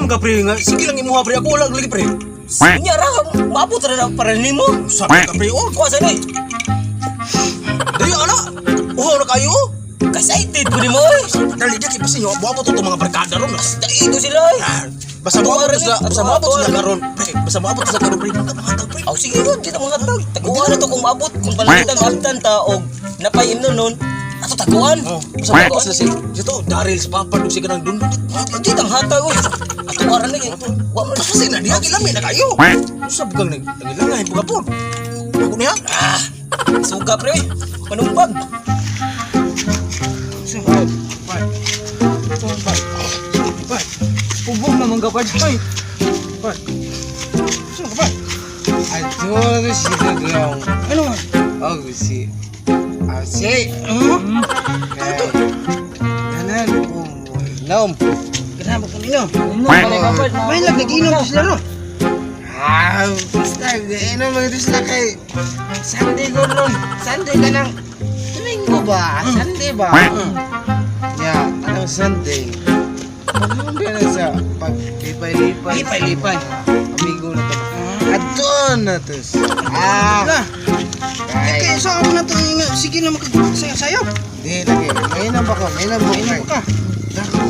man ka, pre, nga sige lang imuha, pre, ako wala lagi, pre. Unya ra, maabot ra na para nimo. Sabi ka, pre, oh. Kuha sa ni. Dali ana. Uhaw na kayo. Oh. Excited ko nimo oy. Dali di kay basta nyo, buabot to mga barkada ron. Dai ko sila oy. Ah, basta moabot sila, basta moabot sila karon, pre. Basta moabot sila karon, pre. Mga pre. Aw sige ron, di ta mga tag. Taguan na to kung maabot kung pananglitan maabtan ta og napay imnon nun. Ato taguan. Oh, basta moabot sila si dito, Daryl sa Papa dug si kanang dundun. Di tang hatag oy. Ato aran ni. Wa man Kasi na diha gilami na kayo. Usab kang nag nangilangay pugapon. Ako niya. Ah, suga pre. Panumbag. Ubog naman ka, Pards. Ay! Pards. Saan ka, Pards? Adoro si Dodong. Ano nga? Oh, si. Ah, si. Ano? Kay. Ganan ko mo inom. Ganahan ba kang inom? Inom pala ka, Pards. May lag, nag-inom ko sila, no? Ah, basta inom lang ito sila kay Sunday ko ron. Sunday ka ng Domingo ba? Sunday ba? Yeah, anong Sunday? Pag na sa paglipay-lipay. Lipay-lipay. Amigo na to. Adto na to. Ah, Sila. kay. Kaya sa ako na to, nga, sige na makagsayo-sayo. Di lagi. May na ba ko? May na ba Inom ka. Naku,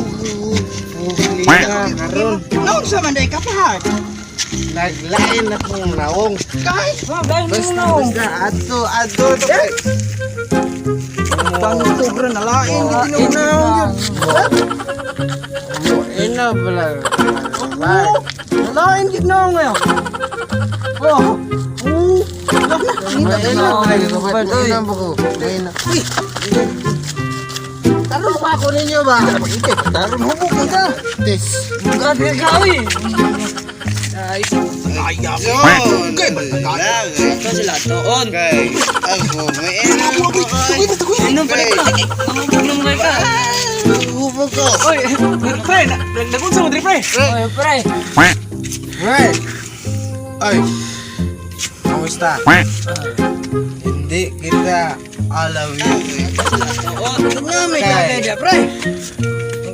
karon. Naon sa man day ka, Pards? Naglain na kong naong. Kahit. Basta, basta, adto, adto, to kay. Pang sobra na lain, hindi na unaon yun. Ina pala. Nalain, gid na ngayon. Oh. Oo. Wala na. Nita Ina na. pala, ina ba ko? Ina. Uy. Tarong pa ako ninyo ba? Taron hubog mo ka. Tis. Grabe ka, uy. Ay, Yun. Kay ba Ito sila, tuon. Kay, ako, may ina ko. Inom pala ka. Nangubog naman kayo ka. Hubog ko. Uy, Pre, nagunsa mo diri, pre. Uy, pre. Right. Ay. Kamusta? Hindi kita alam yun. Nga may tagay dia, pre.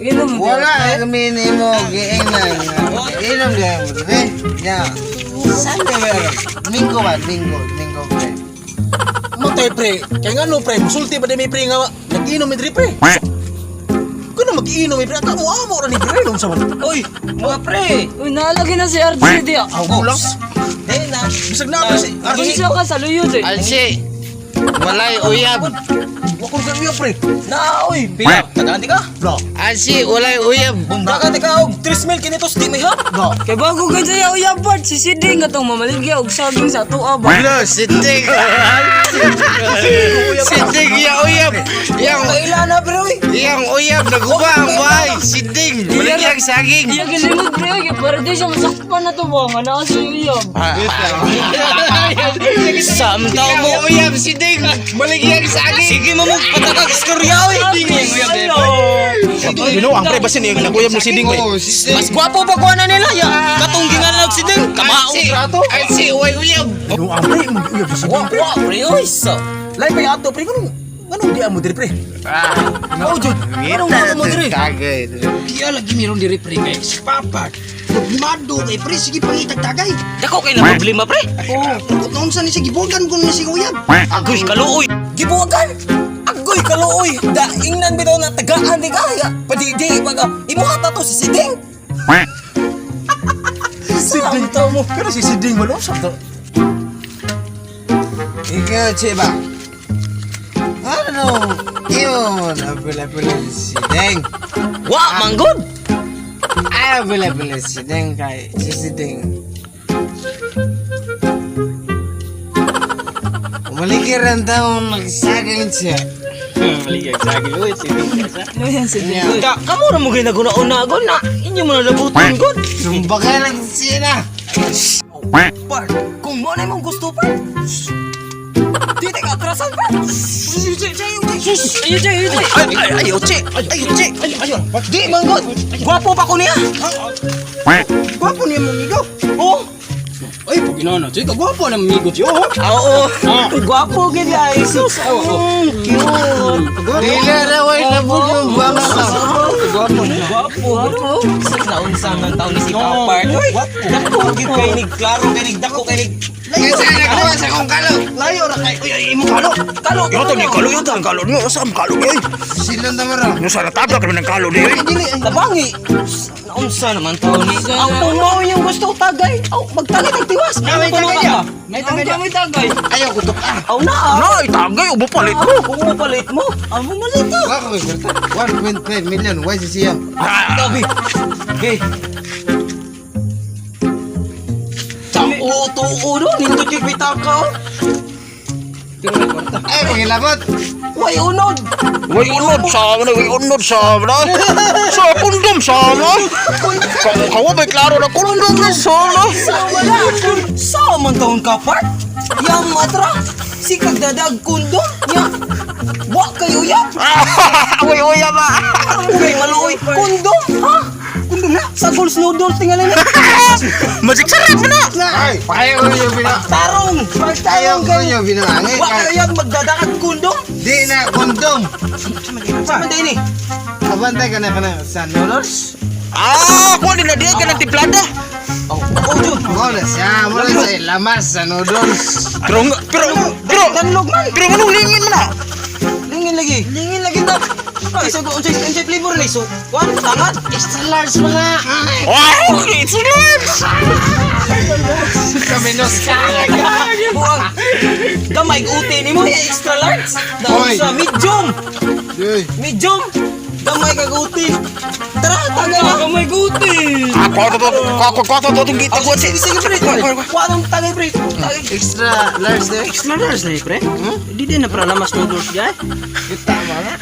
Inom mo. Wala kami nimo giingnan. Inom diyan mo pre. Ya. Sunday meron. Minggo ba? Minggo, Minggo pre. Matay pre. Kay ngano pre, musulti pa di mi pre nga nag-inom mi diri pre. Kuno mag-inom mi pre, ata mo amo ra ni pre inom sa man. Oy, mga pre. Uy, naalagi na si RC di. ah. Aw kulang. Di na. Bisag na pre si RC. Kinsa ka sa luyod eh. Alsi. Walay uyab. Wa ko sa iya pre. Na oy, pila. Tagaan di ka. Bla. Alsi, walay uyab. Bumbaga di ka og 3 mil kini tos di may hap. Bla. Kay bago ka dyan, uy, Pards. Si Siding nga tong mamaligya og saging sa tuwa ba? Bro, sitig. Sitig ya uyab. Yang Kaila na pre oy. yang uyab naguba ang bahay. Sitig. Balikyang saging. Iya gilimod pre, oy, kay para di siya masakpan na to ba? Nga naa si uyab. Samtaw mo. Yang uyab sitig. Balikyang saging. Sige mo mo patakag istorya oy. Ginoo ang pre basin yung naguyab mo siding pre. Oh, sitig. Mas gwapo pa kuha na nila ya. Katong gingan og siding. Kamaong rato. Alsi, way uyab. Ginoo ang pre mo uyab sa siding Wa pre. wa pre oy. Sa. Lain pa ato pre kuno. Nganong di amo diri pre? Ah, Oh, jud. Nganong di amo diri? Tagay. Diya lagi meron diri, pre, kay si Papa. Problemado kay pre, sige pangitag tagay. Dako kay na problema pre. Oh, takot na unsa ni siya gibugan ko ni si uyab. Agoy kaluoy. Gibuwagan. Agoy kaluoy. Da ingnan bitaw na tagaan di ka. Ya, Padidi baga imo ata to si Siding. Siding tao mo. Pero si siding mo no sa to. Ikaw, Chiba. Ano? Yun, apela-pela si Deng. Wa manggod. Ay, apela-pela si Deng kay si Deng. Umalikiran taong nagsaging siya. Ano yan si Niya. Da kamo ra mo gyud naguna-una gon na inyo mo nalabuton gud. Sumbakan lang siya na. Par, kung mo na imong gusto par. Di ta ka atrasan par. Ayun, Jay, ayun, Jay. Ay ay ay oche. Ay ay oche. Ay ay. Di manggod. Gwapo pa ko niya. Gwapo niya mong amigo. Oh. Ay, pag Ginoo, Chi, kagwapo na amigo, Chi. Oh. Oo. Gwapo gid ay sus. Cute. Dili ra way labog yung banga ka. Gwapo. Gwapo. Sa naunsa man taon ni si Kapar. Uy, dako gid kay nig klaro kay nig dako kay nig. Kinsa nagkuha sa akong kalo? Layo ra kay. Uy, ay, imong kalo. Kalo. Yoto ni kalo yoto ang kalo niyo sa ang kalo niyo. Silon ta mo ro. Nyo sa natabla kami ng kalo niyo. Tabangi. Naunsa naman taon ni. Ang pumaw yung gusto tagay. Aw, magtagay tag tiwas. May tagay niya. May tagay niya. May tagay. Ayaw kutok ah. Aw na. ah. Na, itagay ubo palit mo. Kung mo palit mo. Ang mo malit ah. Wa ko kwarta. 1.5 million why si siya? Tabi. Okay. Tuo, tuo no. Nindot yung pitaka. oh. Pero may kwarta. Ay pangilabot. Way unod. Way unod sa na, way unod sa na. Sa kondom sa na. Kawa may klaro na kondom na sa na. Sa wala. Sa man taon ka part. Yang matra. Si kagdadag kundom. Ya. Wa kayo ya. Way uya ba? Uy, maluoy. Kundom. Ha? Kundom na. Sa goals noodles tingalin na. Magic sarap na. Ay, ayaw ko yung bina. Tarong. Ayaw Pagtarong ko kayo. yung binangin. Wa kayo yan magdadakag kundom. Di na kondom. Sa man din eh. Abantay ka na ka na sa noodles. Ah, kuha din na diyan ka ng timplada. Oh, oh, Jud. Mo na siya, mo na siya lamas sa noodles. Pero pero pero Danlog man. pero anong lingin mo na? Lingin lagi. Lingin lagi ta. Ay, so unsay unsay flavor ni so? Kuan tangad. Extra large mga. Wow, it's large. Kaminos ka. Buang. Gamay uti nimo ya extra large. Hoy. Daon sa medium. Uy, Medium. Gamay kag uti. Tara, tagay na. Gamay guti. Ah, kuha to kuha kuha to itong kita kuha. Sige, sige, pre. Kuan ang tagay, pre. Tagay. extra large de. Extra large na eh, pre. Di din na para lamas noodles gay. Kita mga.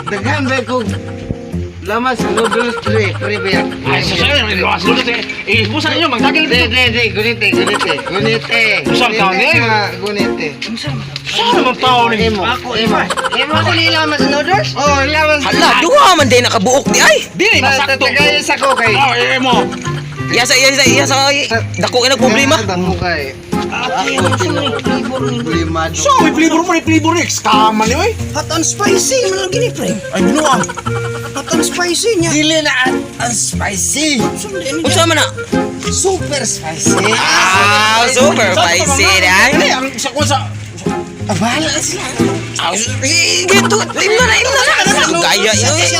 Daghan ba kog lamas sa noodles pre, pre ba yan? Ay, sa sayo, lamas noodles eh. Ibusan ninyo, magtagil Di, di, di, gunite, gunite, gunite. Usap taon eh. Gunite. Saan naman tao ni? Imo, imo. Imo ako ni lamas noodles? Oh, lamas. Hala, duha man din nakabuok di ay. Dili, masakto. Tatagayin sa ko kay. Oh, imo. Iya sa iya sa iya sa dako kay problema. Dako kay. Problema. So, may flavor mo, may flavor eh. Scam man eh. Hot and spicy, man lang gini, pre. Ay, binuang. Hot and spicy niya. Dili na ang spicy. Unsa man na? Super spicy. Ah, super spicy na. Ano ang sa kuha sa Abala sila. Ah, Gito, imna na, imna na. Gaya, Kaya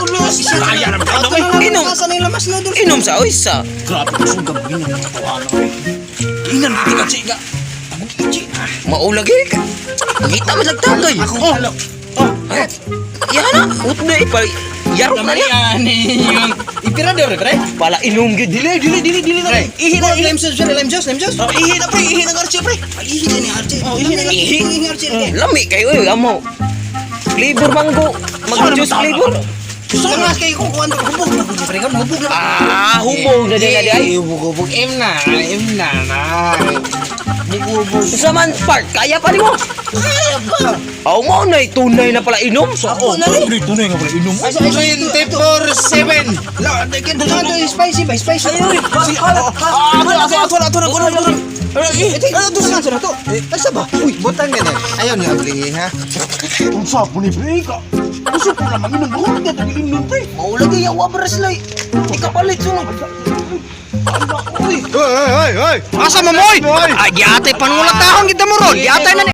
naman tayo eh. Inom. Asa na yung lamas noodles? Inom sa oy sa. Grabe ko sugab yun ang mga tawanan eh. Inan dito ka chiga. Maulag eh. Kita man lagtagay. Ako Oh. kalo. Ay, Yan na. Ut na eh. Pala, yarok na niya. Yan, yung ipirador, pre. Pala inom gyud. Dili dili dili dili na. Pre. Ihi na ihi. Lime sauce, pre. Lime sauce, lime sauce. Oh, ihi na pre, ihi na RC pre. Ay, ihi din ni RJ. Oh, ihi na Ihi. ihi ni RJ. Lami kayo eh. Amo. Flavor mango. Mag-juice flavor. Gusto nga kayo kung kuwan hubog na ko, pre. Hubog na. Ah, hubog na din na di ay. Hubog-hubog. M na. M na na. Hubog-hubog. Sa man part, kaya pa nimo. Kaya ba? Aw mo na tunay na pala inom. Oh, Ako na rin. tunay tunay nga pala inom. 24/7. La, ito spicy ba? Spicy. Ay, uy, Ah, ato ato ato ato ato ato. Ito, ito, ito, ito, Asa ba? Uy, butang na. Ayaw niyo ablingi ha. Unsa po ni pre ka? Gusto ko lang maginom ko na tag inom pre. Maulagi yawa braslay. Ikapalit sunod. Uy, Hoy, hoy, hoy. Asa mo moy? Ay, giatay panulat tahon kita mo ron. Giatay na ni.